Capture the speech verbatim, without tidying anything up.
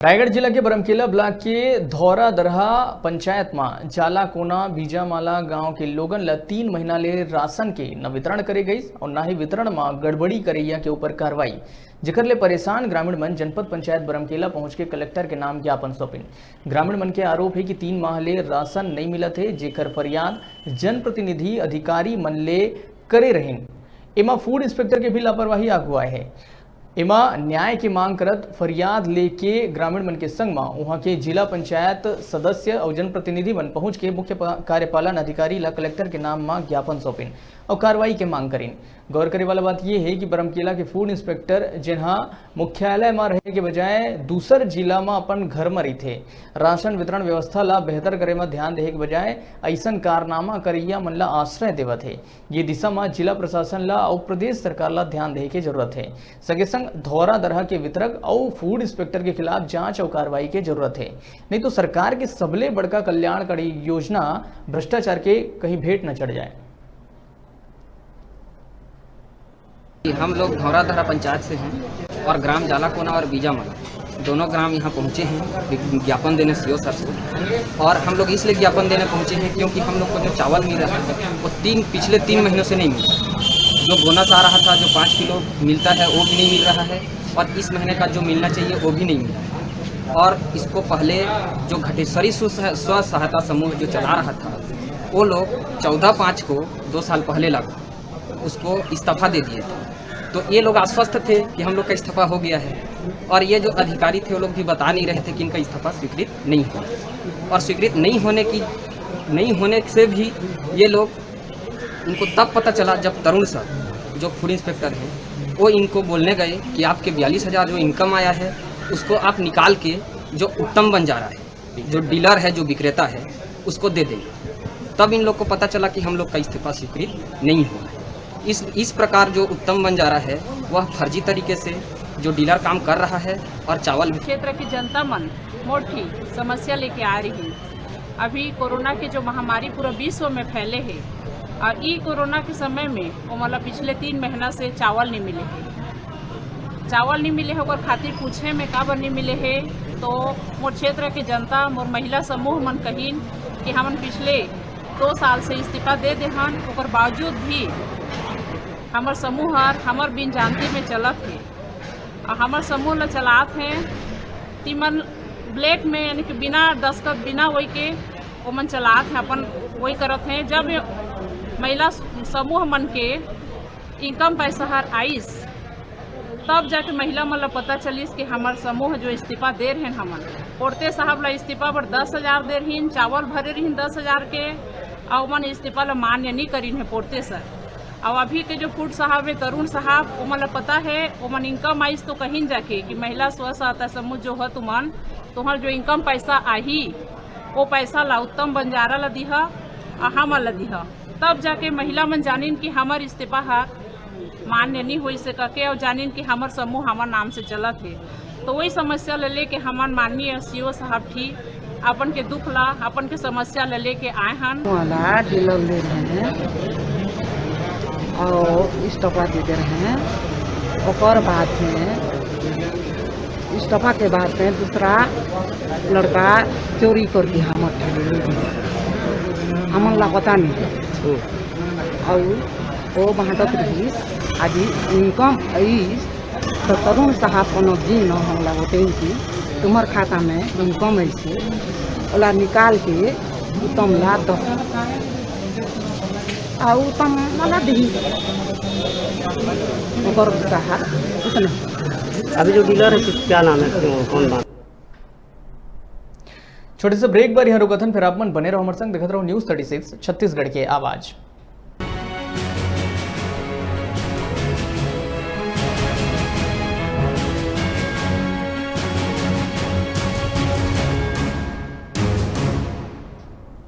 रायगढ़ जिला के बरमकेला ब्लॉक के धौरा दरहा पंचायत म जाला कोना बीजामाला गांव के लोगन ल तीन महीना ले राशन के न वितरण करे गइस और न ही वितरण म गड़बड़ी करैया के ऊपर कार्रवाई, जेकर ले परेशान ग्रामीण मन जनपद पंचायत बरमकेला पहुंच के कलेक्टर के नाम ज्ञापन सौंपिन। ग्रामीण मन के आरोप हे कि तीन माह ले राशन नइ मिलत हे, जेकर फरियाद जनप्रतिनिधि अधिकारी मन ले करे रहिन। एमा फूड इंस्पेक्टर के भी लापरवाही आगू आए हे। एमा न्याय के मांग करत फरियाद लेके ग्रामीण मन के संग म उहां के जिला पंचायत सदस्य अउ जनप्रतिनिधि मन पहुंच के मुख्य प-, कार्यपालन अधिकारी ला कलेक्टर के नाम म ज्ञापन सौंपिन अउ कार्रवाई के मांग करिन। गौर करे वाला बात ये हे कि बरमकेला के फूड इंस्पेक्टर, जेन ह मुख्यालय म रहे के बजाय दूसर जिला म अपन घर म रहिथे, राशन वितरण व्यवस्था ला बेहतर करे म ध्यान देहे के बजाय अइसन कारनामा करैया मन ला आश्रय देवत हे। ये दिशा म जिला प्रशासन ला अउ प्रदेश सरकार ला ध्यान देहे के जरूरत हे। संगे संग धौरा दरहा के वितरक अउ फूड इंस्पेक्टर के खिलाफ जांच अउ कार्रवाई के जरूरत हे, नहीं तो सरकार के सबले बड़का कल्याणकारी योजना भ्रष्टाचार के कहीं भेंट न चढ़ जाए। हम लोग धौरा दरहा पंचायत से हैं और ग्राम जालाकोना और बीजामाला दोनों ग्राम यहाँ पहुँचे हैं विज्ञापन देने सीओ सर से। और हम लोग इसलिए ज्ञापन देने पहुँचे हैं क्योंकि हम लोग को जो चावल मिल रहा है वो तीन, पिछले तीन महीनों से नहीं मिला। जो बोनस आ रहा था, जो पाँच किलो मिलता है, वो भी नहीं मिल रहा है और इस महीने का जो मिलना चाहिए वो भी नहीं मिला है। और इसको पहले जो घटेश्वरी स्व स्व सहायता समूह जो चला रहा था, वो लोग चौदह पाँच को, दो साल पहले लगा, उसको इस्तीफा दे दिए थे। तो ये लोग आश्वस्त थे कि हम लोग का इस्तीफा हो गया है और ये जो अधिकारी थे वो लोग भी बता नहीं रहे थे कि इनका इस्तीफा स्वीकृत नहीं हुआ। और स्वीकृत नहीं होने की, नहीं होने से भी ये लोग, उनको तब पता चला जब तरुण सर जो फूड इंस्पेक्टर हैं वो इनको बोलने गए कि आपके बयालीस हज़ार जो इनकम आया है उसको आप निकाल के जो उत्तम बंजारा है, जो डीलर है, जो विक्रेता है, उसको दे देंगे। तब इन लोग को पता चला कि हम लोग का इस्तीफा स्वीकृत नहीं हुआ है। इस इस प्रकार जो उत्तम बंजारा है वह फर्जी तरीके से जो डीलर काम कर रहा है और चावल भी क्षेत्र की जनता मन मोटी समस्या लेके आ रही है। अभी कोरोना के जो महामारी पूरा विश्व में फैले है और ई कोरोना के समय में वो मतलब पिछले तीन महीना से चावल नहीं मिले है। चावल नहीं मिले है ओकर खातिर पूछे में काबर नहीं मिले है, तो मोर क्षेत्र के जनता, मोर महिला समूह मन कहिन कि हमन पिछले दो साल से इस्तीफा दे देहन, ओकर बावजूद भी हमर समूह हर हमर बिन जानती में चलत हे। और हमर समूह ल चलात हे, तिमन ब्लैक में, यानी कि बिना दस्तखत, बिना वही के ओमन चलात हे, अपन वही करत हे। जब ये महिला समूह मन के इनकम पैसा हर आइस, तब जाके महिला मन ल पता चलिस कि हमर समूह जो इस्तीफा दे रहेन, हमन पोरते साहब ल इस्तीफा बर दस हज़ार दे रहिन, चावल भरे रहिन दस हज़ार के, अउ ओमन इस्तीफा ल मान्य नहीं करिन हे पोरते सर। अउ अभी के जो फूड साहब हे, तरुण साहब, ओमन ल पता हे, ओमन इनकम आइस तो कहिन जाके कि महिला स्व सहायता समूह जो ह तुमन, तुहर जो इनकम पैसा आही, वो पैसा ला उत्तम बंजारा ला दिहा, आ हमन ला दिहा। तब जाके महिला मन जानिन कि हमर इस्तीफा ह मान्य नहीं होइस हे करके, अउ जानिन कि हमर समूह हमर नाम से चलत हे। तो वही समस्या ले लेके हमन माननीय सीओ साहब ठी अपन के दुख ला, अपन के समस्या ले लेके आए हन। वाला डीलर ले रहे हैं और इस्तीफा दे दे रहे हैं। ओकर बाद में, इस्तीफा के बाद में दूसरा लड़का चोरी कर दिया हमर ठाले ले गइस। हमन ला पता नहीं है। और वो बांटत रहिस, आज इनकम आइस, तो तरुण साहब कोनो दिन हमला बतैन कि तुम्हर खाता में इनकम आइस हे, ओला निकाल के उत्तम ला दो। आ उत्तम वाला दिही। ओकर कहा, कुछ नहीं। अभी जो डीलर है, किस, क्या नाम है, क्यों, कौन बात? छोटे से ब्रेक बर यहाँ रुकथन, फिर आप मन बने रहो हमर संग, देखत रहो न्यूज़ थर्टी सिक्स छत्तीसगढ़ के आवाज़।